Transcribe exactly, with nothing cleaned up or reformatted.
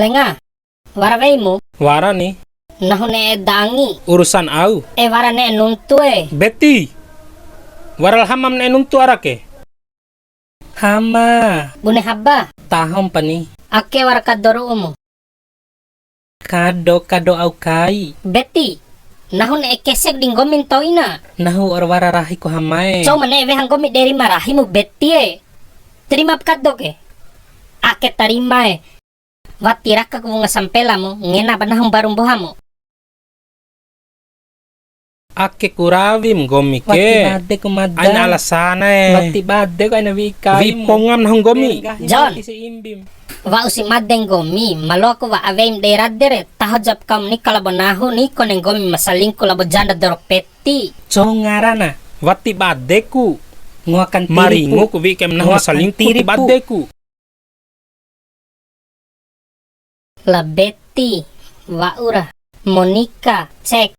Lenga, wara weimu? Wara ni. Nahu ne'e dangi. Urusan au? E, wara ne'e nuntu e. Beti. Wara la Hamam ne'e nuntu ara ke. Hama. Bune haba. Tahom pani. Ake wara kado ru'umu. Kado, kado au kai. Beti. Nahu ne'e kesek di nggomi ntoina. Nahu or wara rahiku hamae. Cou ma ne'e weha nggomi deri ma rahimu Beti e. Terima kado ke. Ake tarima e. Wati rakaku wunga sampelamu, ngena ba nahu mbaru mbohamu. Ake ku rawim nggomi ke. Wati badeku mada. Aina alasana e. Wati badeku aina wi'i kaimu. Wi'i pongam nahu nggomi. Jon. Wa'u si made nggomi, ma loaku wa'a weim dei rade re, taho jap kaum nika labo nahu ni kone nggomi ma salingku labo janda doro peti. Cou ngarana. Wati badeku. Ngoakan tiripu. Maringuku wi'i kaim nahu ma salingku, wati badeku. La Beti, wa'ura. Monika, cek.